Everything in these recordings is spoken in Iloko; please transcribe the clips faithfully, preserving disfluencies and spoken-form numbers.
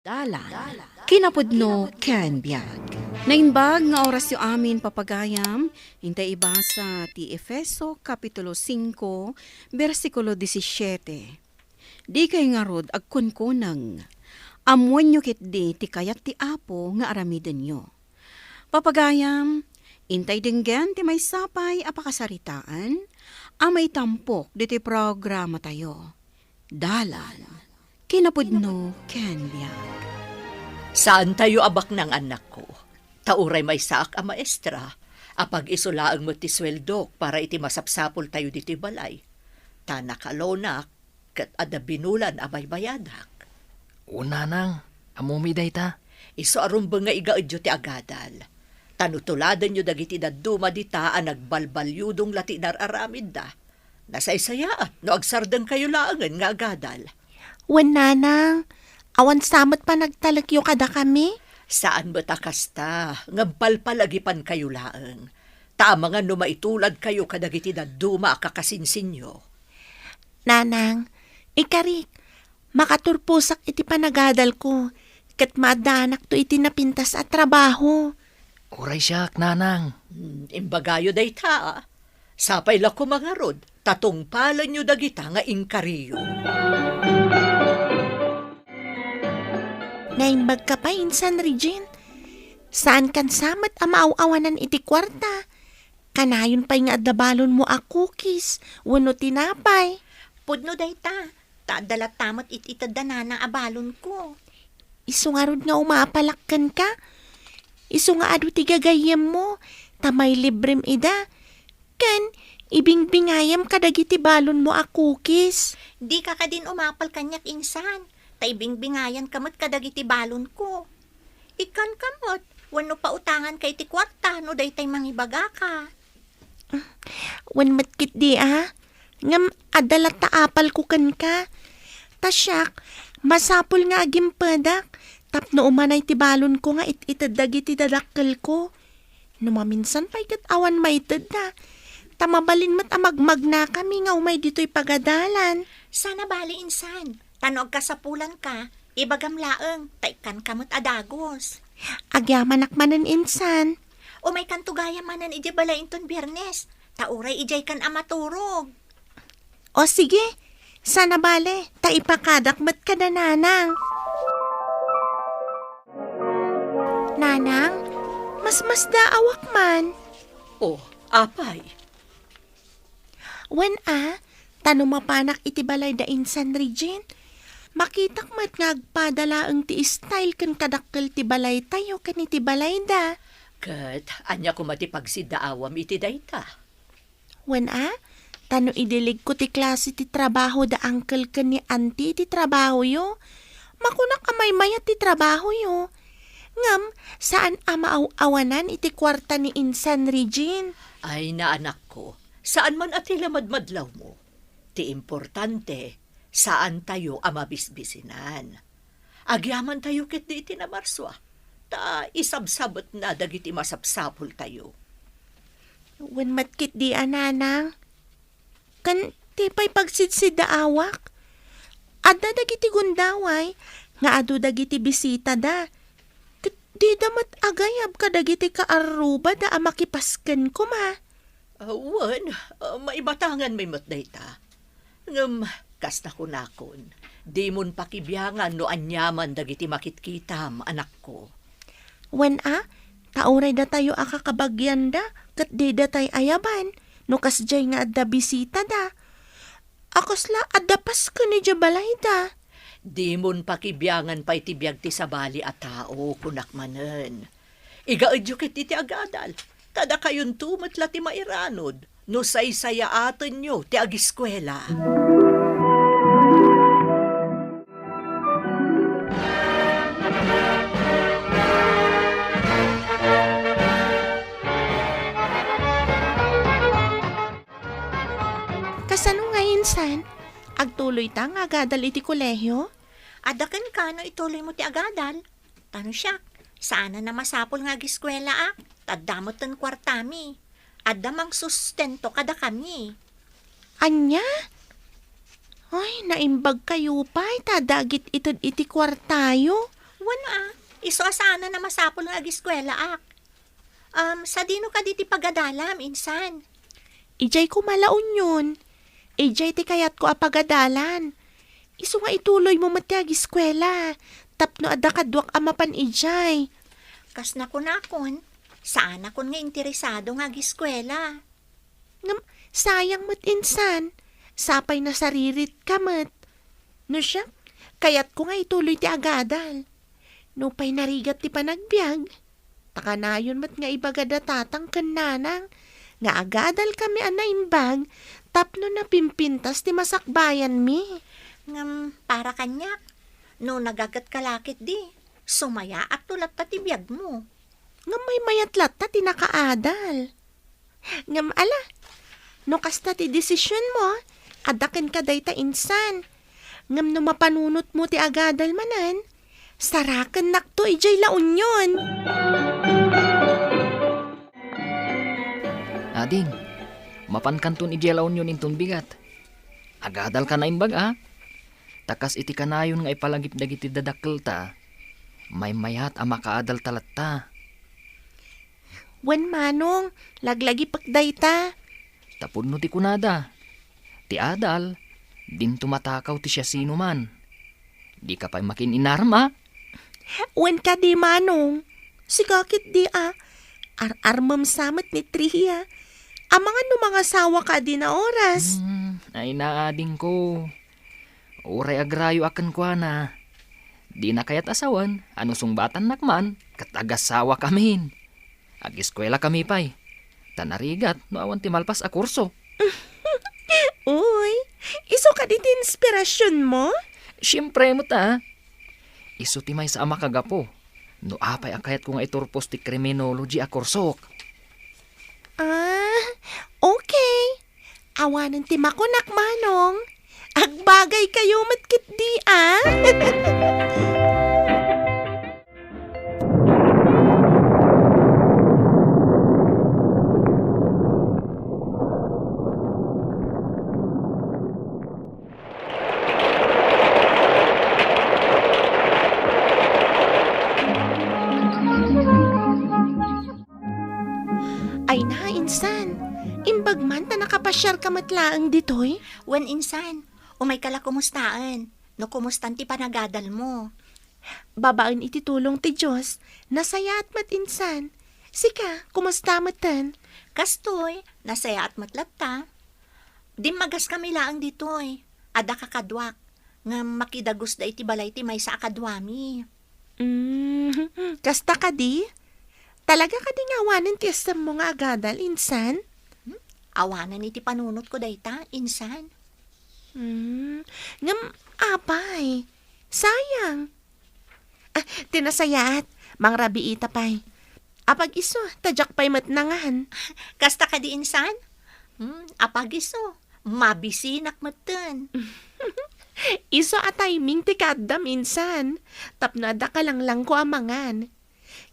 Dalan, kinapudno ken biag. Naimbag nga orasyo amin, papagayam, intay ibasa ti Efeso Kapitulo singko, bersikulo disisiete. Dikay ngarud agkunkuneng. Ammoenyo ketdi ti kayat ti Apo nga aramidenyo. Papagayam, intay denggen ti maysa pay a pakasaritaan a maitampok ditoy programatayo. Dalan, kinapudno ken biag. Saantayo a baknang, annakko, ta uray maysaak a maestra, apag-isu laeng met ti sueldok para iti masapsapultayo ditoy balay. Ta nakalonak, ket adda binulan a baybayadak. O, nanang, ammom dayta. Isu a rumbeng nga igaedyo ti agadal. Ta no tuladenyo dagiti dadduma dita a nagbalbaliudong la ti inar-aramidda, nasaysayaat no agsardengkayo laengen nga agadal. Wen, nanang, awan sa met panagtalekyo kadakami? Saan met a kasta, ngem palpalagipankayo laeng. Ta amangan no maituladkayo kadagiti dadduma a kakasinsinyo. Nanang, ikarik, makaturposak iti panagadalko, ket maaddaanak to iti napintas a trabaho. Uray siak, nanang. Hmm, imbagayo dayta, a. Sapay la koma ngarud, ta tungpalenyo dagita nga inkariyo. Naimbagka pay insan, Regine. Saankan sa met a maaw-awanan iti kuarta. Kanayon pay nga adda balonmo a cookies wenno tinapay. Pudno dayta, ta adda latta met it-itedda nanang a balonko. Isu ngarud nga umapalak kenka. Isu nga adu ti gagayyemmo, ta mailibrem ida. Ken ibingbingayam kadagiti balonmo a cookies. Dika kadin umapal kaniak, insan, ta ibingbingayanka met kadagiti balonko. Ikkanka met, wenno pautanganka iti kuarta no daytay mangibagaka. Wen met ketdi a, ngem adda latta apalko kenka. Ta siak, masapul nga agimpedak tapno umanay ti balonko nga it-ited dagiti dadakkelko. No maminsan pay ket awan maitedda, ta mabalin met a magmagnakami nga umay ditoy pagadalan. Sana bali, insan, ta no agkasapulanka, ibagam laeng, ta ikkanka met a dagus. Agyamanak manen, insan. Umaykanto gayam manen idiay balay inton Biernes, ta uray idiaykan a maturog. O sige, sana bale, ta ipakadak met kada nanang. Nanang, masmasdaawak man. O, apay? Wen a, ta no mapanak iti balay da insan Regine, makitak met nga agpada laeng ti style ken kadakkel ti balaytayo ken iti balayda. Ket ania koma ti pagsiddaawam iti dayta? Wen a, ta no idiligko ti klase ti trabaho da uncle ken ni auntie iti trabahoyo, makunak a maymayat ti trabahoyo. Ngem saan a maaw-awanan iti kuarta ni insan Regine. Ay, naanakko, saan man a ti la madmadlawmo. Ti importante, saantayo a mabisbisinan. Agyamantayo ketdi iti Namarsua, ta isabsabetna dagiti masapsapultayo. Wen met ketdi a, nanang. Ken ti pay pagsidsiddaawak, adda dagiti gundaway nga adu dagiti bisitada. Ket dida met agayab kadagiti kaarrubada a makipasken koma. Ah, wen, ah, maibatangan met dayta. Ngem, kasta kunakon, dimon pakibiangan no aniaman dagiti makitkitam, anakko. Wen a, ta uray datayo a kakabagianda, ket didatay ayaban, no kasdiay nga adda bisitada. A kasla adda pasken idiay balayda. Dimon pakibiangan pay ti biag ti sabali a tao, kunak manen. Igaedyo ketdi ti agadal, ta dakayonto met la ti mairanod no saysayaatenyo ti agiskuela. Kasano nga insan? Agtuloyta nga agadal iti kolehio? Adda kenka no ituloymo ti agadal? Ta no siak, saanen a masapul nga agiskuelaak, ta adda metten kuartami. Adda mangsustento kadakami. Ania? Ay, naimbagkayo pay ta adda agit-ited iti kuartayo. Wen a, isu a saanen a masapul nga agiskuelaak. Um, sadino kadi ti pagadalam, insan? Idiay koma La Union. Idiay ti kayatko a pagadalan. Isu nga ituloymo met ti agiskuela, tapno adda kaduak a mapan idiay. Kas nakunakon, saanakon nga interesado nga agiskuela. Ngem, sayang met insan, sapay nasariritka met. No siak, kayatko nga ituloy ti agadal. Nupay narigat ti panagbiag, ta kanayon met nga ibaga da tatang ken nanang nga agadalkami a naimbag tapno napimpintas ti masakbayanmi. Ngem para kaniak, no nagagetka la ketdi, sumayaatto latta ti biagmo. Ngem maymayat latta ti nakaadal. Ngem ala, no kasta ti desisionmo, adda kenka dayta insan. Ngem no mapanunotmo ti agadal manen, sarakennakto idiay La Union. Ading, mapankanton idiay La Union inton bigat. Agadalka naimbag a. Ta kas iti kanayon nga ipalagip dagiti dadakkelta, maymayat a makaadalta latta. Wen manong, laglagipek dayta. Tapudno ti kunada, ti adal, dinto matakaw ti siasinoman. Dika pay makin-inarem a. Wen kadi manong, sika ketdi a, ar-armem sa met ni Tria. Amangan no mangasawaka a dina oras. Hmm, ay naadingko. Uray agrayo a kenkuana. Dina kayat a sawen a no sungbatannak man, ket agasawakamin. Agiskuelakami pay. Ta narigat no awan ti malpas a kurso. Uy, isu kadi ti inspirasionmo? Siempre met a. Isu ti maysa a makagapu no apay a kayatko nga iturpos ti criminology a kursok. Ah, okay. Awanen ti makunak, manong. Agbagaykayo met ketdi, a? Ay na, insan. Imbag man ta nakapasiarka met laeng ditoy? Wen, insan. Umayka la kumustaen. No kumustan ti panagadalmo? Babaen iti tulong ti Dios, nasayaat met, insan. Sika, kumusta meten? Kastoy, nasayaat met latta. Dimmagaskami laeng ditoy. Adda kakaduak. Ngem makidagusda iti balay ti maysa a kaduami. Mm, kasta kadi? Talaga kadi nga awanen ti essem-mo nga agadal, insan? Hmm? Awanen iti panunotko dayta, insan. Hmm, ngem apay? Sayang. Ah, ti nasayaat, mangrabiita pay. Apag-isu, ta diak pay met nangan. Kasta kadi, insan? Hmm, apag-isu, mabisinak metten. Isu a timing ti kaaddam, insan, tapno adda kalanglangko a mangan.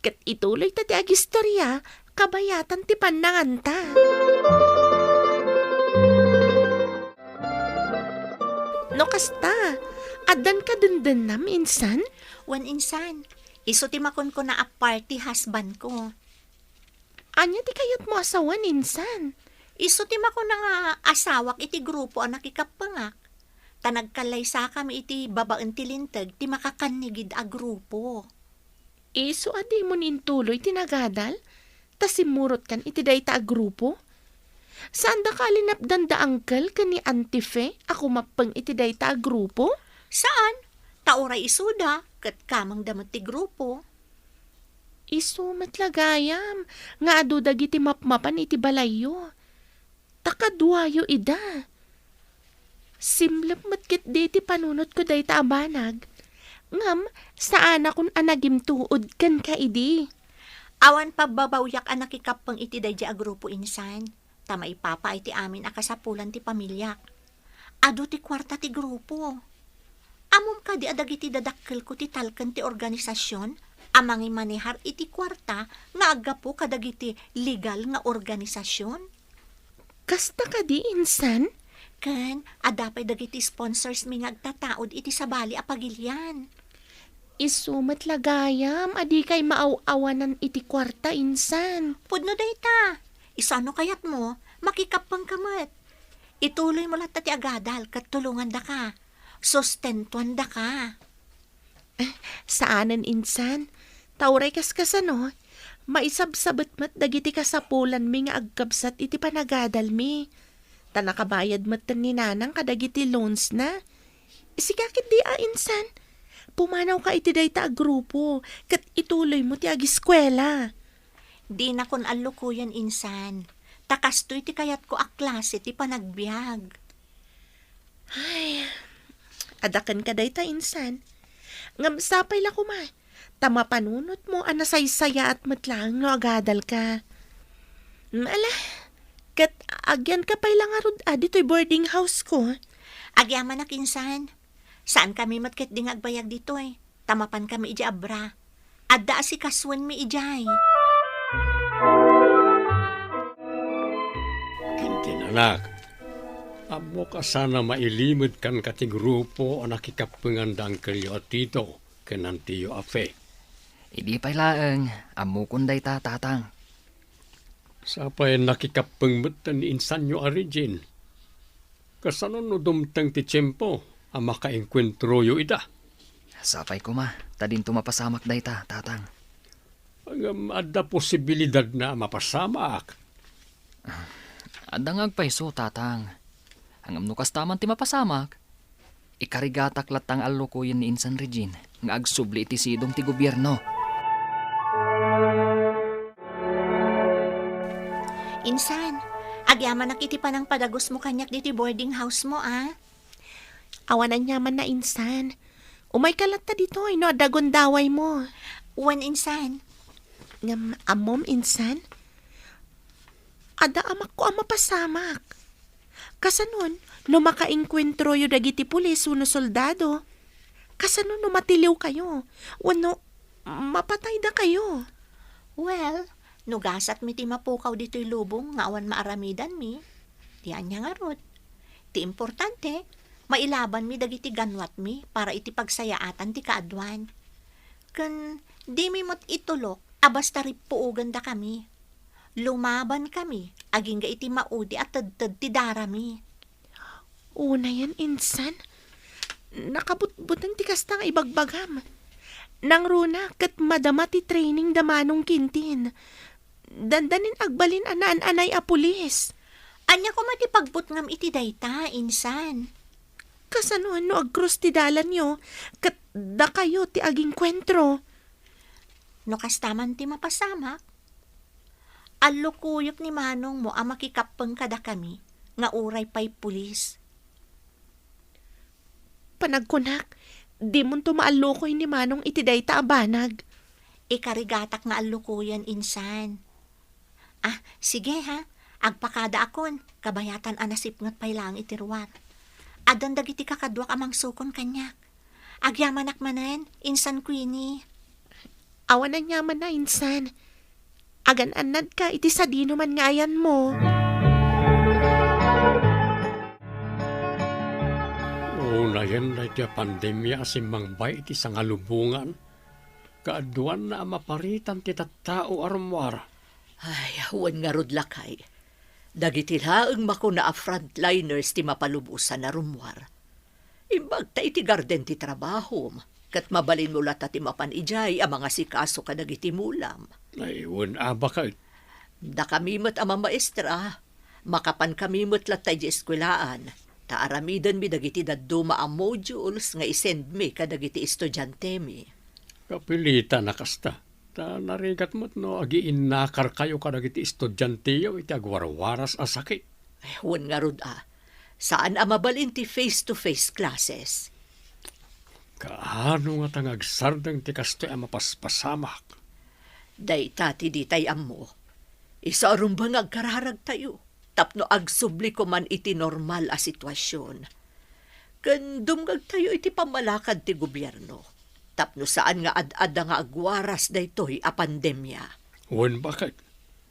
Ket ituloyta ti agistorya, kabayatan ti pannanganta. No kasta, addan kadendennam, insan? Wen, insan, isu ti makunkuna a party husbandko. Ania ti kayatmo a sawen, insan? Isu ti makuna nga asawak iti grupo a nakikappengak. Ta nagkallaysakami iti babaen ti linteg ti makakannigid a grupo. Isu a dimon intuloy ti nagadal, ta simmurotkan iti dayta a grupo? Saandaka a linapdan da Uncle ken ni Auntie Fe a kumappeng iti dayta a grupo? Saan, ta uray isuda, ket kamangda met ti grupo. Isu met la gayam nga adu dagiti mapmapan iti balayyo. Ta kaduayo ida. Simlep met ketdi ti panunotko dayta a banag. Ngem saanakon a nagimtuod kenka idi. Awan pabbabawiak a nakikappeng iti daydi a grupo, insan, ta maipapaay ti amin a kasapulan ti pamiliak. Adu ti kuarta ti grupo. Ammom kadi a dagiti dadakkelko ti talken ti organisasion a mangimanehar iti kuarta nga aggapu kadagiti legal nga organisasion? Kasta kadi, insan? Ken adda pay dagiti sponsors mi nga agtataud iti sabali a pagilian. Isu met la gayam a dikay maaw-awanan iti kuarta, insan. Pudno dayta. Isu a no kayatmo, makikappengka met. Ituloymo latta ti agadal ket tulongandaka. Sustentuandaka. Eh, saanen, insan. Ta uray kaskasano, maisabsabet met dagiti kasapulanmi nga agkabsat iti panagadalmi. Ta nakabayad metten ni Nanang kadagiti loans na. Sika ketdi a, insan. Pumanawka iti dayta a grupo, ket ituloymo ti agiskuela. Dinakon allukoyen, insan. Ta kastoy ti kayatko a klase ti panagbiag. Ay, adda kenka dayta, insan. Ngem sapay la koma, ta mapanunotmo a nasaysayaat met laeng no agadalka. Mm, ala, ket agyanka pay la ngarud a ditoy boarding house ko. Agyamanak, insan. Saankami met ketdi nga agbayag ditoy, ta mapankami idiay abra. Adda asikasuenmi idiay. Kintin, anak, ammok a sana mailimedkanka ti grupo a nakikappengan da angkelyo a Tito ken antiyo a Fe. Idi pay laeng, ammokon dayta, Tatang. Sapay nakikappeng metten ni insanyo a Regine. Kasano no dumteng ti tiempo a makaengkuentroyo ida? Sapay koma, ta dinto mapasamak dayta, Tatang. Ngem adda posibilidadna a mapasamak. Adda nga agpayso, Tatang. Ngem no kasta man ti mapasamak, ikarigatak latta nga allukoyen ni Insan Regine nga agsubli iti sidong ti gobierno. Insan, agyamanak iti panangpadagusmo kaniak ditoy boarding house mo, a? Awan aniamanna, insan. Umayka latta ditoy no adda gundawaymo. Wen, insan. Ngem ammom, insan? Adda amakko a mapasamak. Kasanon, no makaengkuentroyo dagiti pulis wenno soldado? Kasano no matiliwkayo wenno mapataydakayo? Well, no gasatmi ti mapukaw ditoy lubong nga awan maaramidanmi, ti ania ngarud? Ti importante, mailabanmi dagiti ganwatmi para iti pagsayaatan ti kaaduan. Ken dimi met itulok a basta rippuogandakami. Lumabankami agingga iti maudi a tedted ti darami. Unayen, insan. Nakabutbuteng ti kasta nga ibagbagam. Nangruna ket madama ti training da Manong Kintin. Dandanin agbalin a naan-anay a pulis. Ania koma ti pagbutngam iti dayta, insan? Kasano no agkrus ti dalanyo, ket dakayo ti agengkuentro? No kasta man ti mapasamak, allukoyek ni manongmo a makikappeng kadakami nga uray pay pulis. Panagkunak, dimonto maallukoy ni Manong iti dayta a banag. Ikarigatak nga allukoyen, insan. Ah, sige ha. Agpakadaakon, kabayatan a nasipnget pay laeng iti ruar. Addan dagiti kakaduak a mangsukon kaniak. Agyamanak manen, insan Queenie. Awan aniamanna, insan. Agan-annadka iti sadinoman nga ayanmo. Unayen daytoy a pandemia a simmangbay iti sangalubongan, kaaduanna a maparitan ti tattao a rummuar. Ay, wen ngarud, lakay. Dagiti laeng makuna a frontliners ti mapalubosan a rummuar. Imbagta iti garden ti trabahom, ket mabalinmo latta ti mapan idiay a mangasikaso kadagiti mulam. Ay, wen a, baket. Dakami met a mamaestra, makapankami met latta idiay eskuelaan, ta aramidenmi dagiti dadduma a modules nga isendmi kadagiti estudiantemi. Kapilitan a kasta. Ta narigat met no agiinnakarkayo kadagiti estudianteyo iti agwarwaras a sakit. Eh, wen ngarud a, saan a mabalin ti face-to-face classes. Kaano ngata nga agsardeng ti kastoy a mapaspasamak? Dayta ti ditay ammo. Isu a rumbeng nga agkararagtayo tapno agsubli koman iti normal a sitwasion. Ken dumngegtayo iti pammalakad ti gobierno tapno saan nga ad-adda nga agwaras daytoy a pandemia. Wen, baket.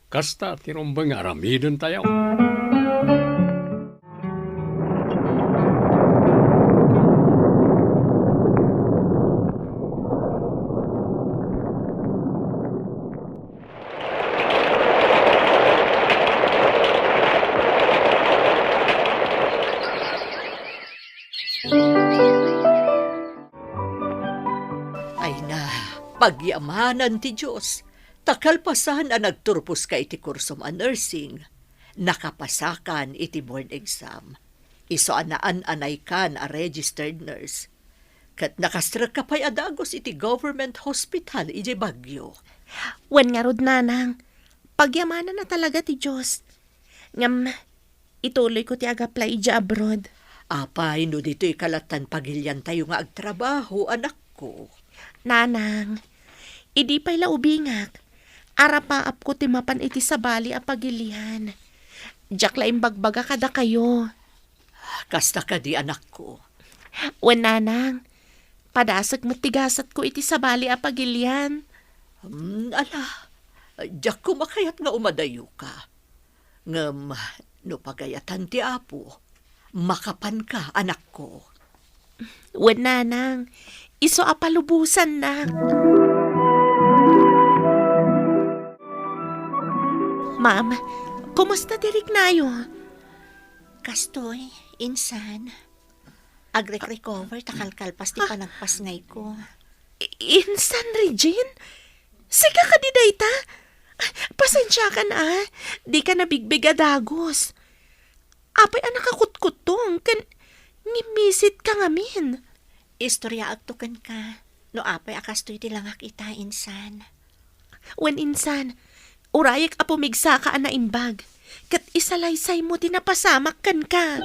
Kasta ti rumbeng nga aramidentayo. Ah, pagyamanan ti Dios, ta kalpasan a nagturposka iti kursom a nursing, nakapasakan iti board exam. Isu a naan-anaykan a registered nurse. Ket nakastrekka pay a dagus iti government hospital idiay Baguio. Wen ngarud, nanang, pagyamanan a talaga ti Dios. Ngem, ituloyko ti ag-apply idiay abroad. Apay no ditoy ka lattan pagiliantayo nga agtrabaho, anakko? Nanang, idi pay la ubingak, arapaapko ti mapan iti sabali a pagilian. Diak la imbagbaga kadakayo. Kasta kadi, anakko? Wen, nanang, padasek met ti gasatko iti sabali a pagilian. Hmm, ala, diak koma kayat nga umadayoka. Ngem no pagayatan ti Apo, makapanka, anakko. Wen, nanang, isu a palubosannak. Ma'am, kumusta ti riknayo? Kastoy, insan. Agrek-recover ta kalkalpas ti panagpasngayko. I-, insan, Regine? Sika kadi dayta? Pasensiakan a, dika nabigbig a dagus. Apay a nakakutkuttong ken ngimmisit ka ngamin? Istoryaekto kenka no apay a kastoy ti langak ita, insan. Wen, insan, urayek a pumigsaka a naimbag, ket isalaysaymo ti napasamak kenka.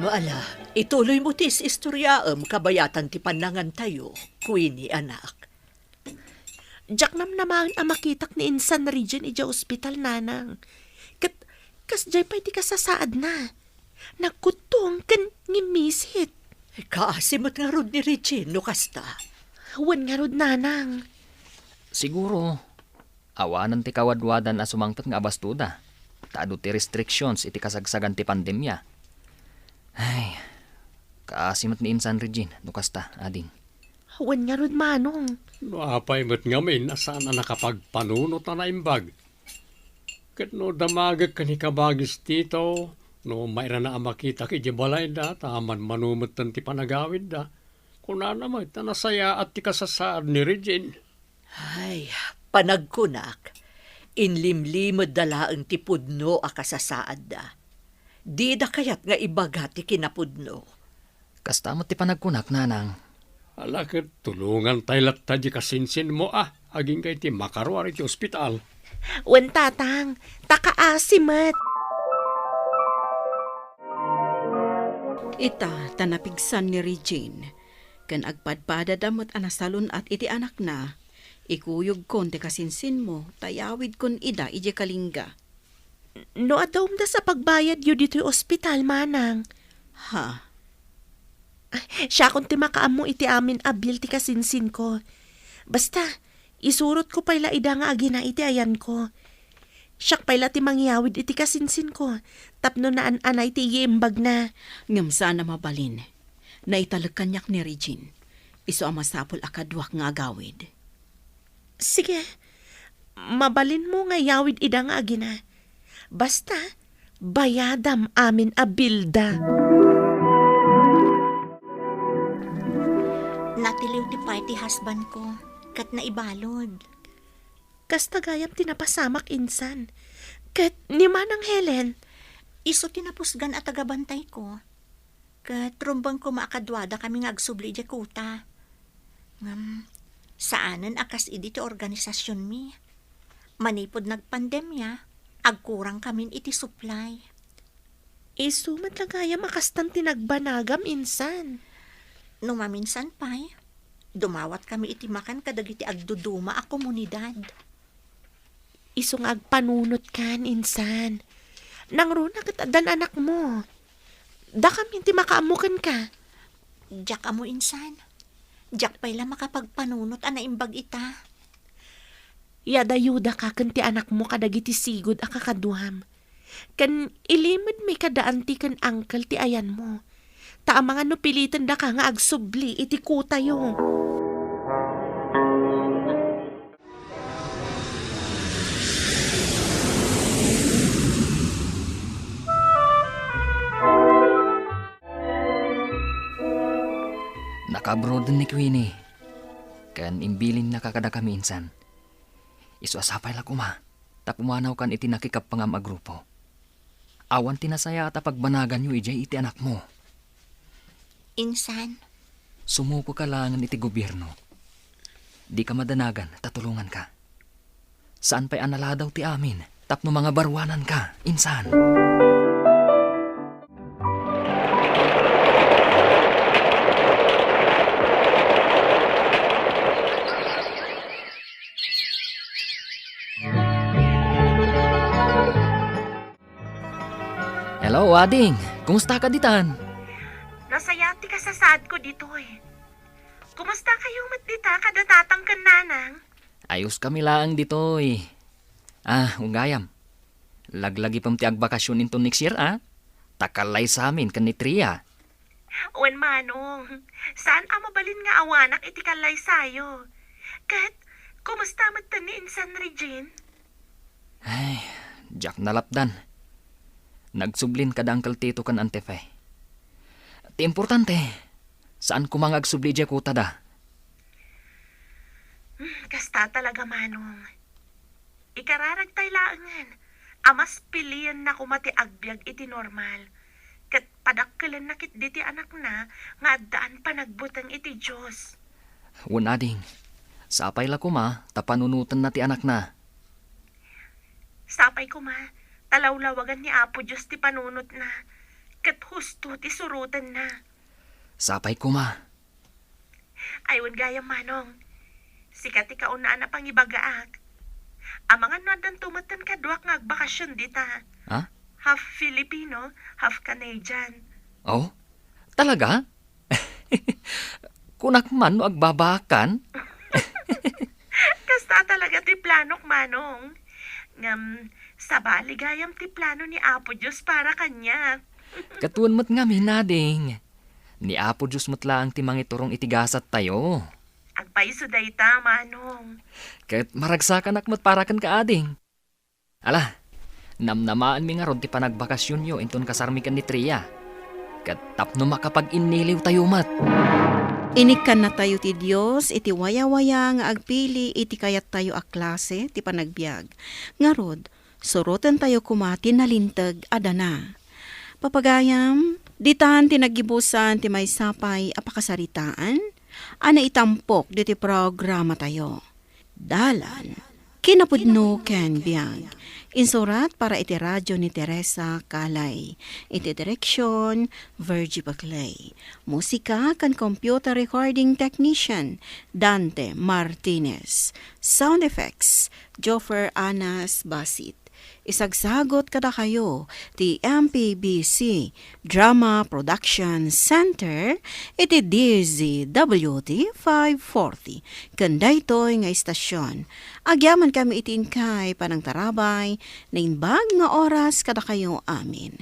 Ala, ituloymo ti is-istoryaem kabayatan ti pannangantayo, Queenie, anak. Diak namnamaen a makitak ni insan Regine idiay ospital, nanang. Ket kasdiay pay ti kasasaadna. Nagkuttong ken ngimmisit. Kaasi met ngarud ni Regine no kasta. Wen ngarud, nanang. Siguro, awanen ti kawadwadan a sumangpet nga abastoda, ta adu ti restrictions iti kasagsagan ti pandemia. Ay, kaasi met ni insan Regine no kasta, ading. Wen ngarud, manong. No apay met ngamin a saan a nakapagpanunot a naimbag. Ket no damagek ken ni Kabagis Tito, no mairana a makitak idiay balayda, ta manmano metten ti panagawidda, kunana met a nasayaat ti kasasaad ni Regine. Ay, panagkunak, inlimlimedda laeng ti pudno a kasasaadda. Dida kayat nga ibaga ti kinapudno. Kasta met ti panagkunak, nanang. Ala, ket tulongantay latta di kasinsinmo a agingga iti makaruar iti ospital. Wen, tatang, ta kaasi met. Ita, ta napigsan ni Regine, ken agpadpadada met a nasalun-at iti anakna, ikuyogkon ti kasinsinmo, ta iyawidkon ida idiay Kalinga. No adda umdas a pagbayadyo ditoy ospital, manang. Ha? Siakon ti makaammo iti amin a bill ti kasinsinko. Basta, isurotko pay la ida nga agina iti ayanko. Siak pay la ti mangyawid iti kasinsinko, tapno naan-anay ti iimbagna. Ngem saan a mabalin. Naitalek kaniak ni Regine. Isu a masapul a kaduak nga agawid. Sige, mabalinmo nga iyawid ida nga agina. Basta, bayadam amin a bilda. Natiliw ti party husbandko, ket naibalud. Kasta gayam ti napasamak insan. Ket ni Manang Helen? Isu ti napusgan a tagabantayko. Ket rumbeng koma a kaduadakami nga agsubli idiay kuta. Ngem, saanen a kas idi ti organisasionmi. Manipud nagpandemia, agkurangkamin iti supply. Isu met la gayam a kastan ti nagbanagam insan. No maminsan pay, dumawatkami iti makan kadagiti agduduma a komunidad. Isu nga agpanunotkan, insan. Nangruna ket addan anakmo. Dakami ti makaammo kenka. Diak ammo, insan. Diak pay la makapagpanunot a naimbag ita. Iyadayodaka ken ti anakmo kadagiti sigud a kakaduam. Ken ilimedmi kada anti ken angkel ti ayanmo. Ta amangan no pilitendaka nga agsubli iti kutayo. Nakaabroaden ni Queenie, ken imbilinnaka kadakami insan. Isu a sapay la koma ta pumanawkan iti nakikappangam a grupo. Awan ti nasayaat a pagbanaganyo idiay iti anakmo. Insan? Sumuko ka laengen iti gobierno. Dika madanagan ta tulonganka. Saan pay a naladaw ti amin tapno mangabaruananka, insan. Hello, ading. Kumusta ka ditan? Nasayaat ti kasasaadko ditoy. Kumusta kayo met dita kada tatang ken nanang? Ayos kami laeng ditoy. Ah, ugayam. Laglagipem ti agbakasyon inton next year, ah? Ta kallaysamin ken ni Tria. Wen, Manong, saan a mabalin nga awanak iti kallaysayo. Ket, kumusta met ni Insan Regine? Ay, diak nalapdan. Nagsublin kada Uncle Tito ken Auntie Fe. Ti importante, saan koma nga agsubli idiay kutada. Hmm, kasta talaga, Manong. Ikararagtay laengen a mas pilienna koma ti agbiag iti normal, ket padakkelenna ketdi ti anakna nga addaan panagbuteng iti Dios. Wen, ading, sapay la koma ta panunotenna ti anakna. Sapay koma ta lawlawagan ni Apo Dios ti panunotna, ket husto ti surotenna. Sapay koma. Ay, wen gayam, Manong. Sika ti kaunaan a pangibagaak. Amangan no addanto metten kaduak nga agbakasyon dita. Ha? Half Filipino, half Canadian. Oh? Talaga? Kunak man no agbabaakan? Kasta talaga ti planok, Manong. Ngem, sabali gayam ti plano ni Apo Dios para kaniak. Ket wen met ngamin, ading. Ni Apo Dios met laeng ti mangiturong iti gasattayo. Agpayso dayta, Manong. Ket maragsakanak met para kenka, ading. Ala, namnamaenmi ngarud ti panagbakasyonyo inton kasarmi ken ni Tria. Ket tapno makapag-inniliwtayo met. Inikkannatayo ti Dios iti wayawaya nga agpili iti kayattayo a klase ti panagbiag. Ngarud, surotentayo koma ti nalinteg a dana. Papagayam, ditan ti naggibusan ti maysa pay a pakasaritaan a naitampok ditoy programatayo. Dalan, kinapudno ken biag. Insurat para iti radyo ni Teresa Calay. Iti direksyon, Virgie Baclay. Musika ken computer recording technician, Dante Martinez. Sound effects, Joffer Anas Basit. Isagsagut kadakayo ti M P B C Drama Production Center iti D Z W T five forty. Ken daytoy nga istasyon, agyamankami iti inkay panangtarabay, naimbag nga oras kadakayo amin.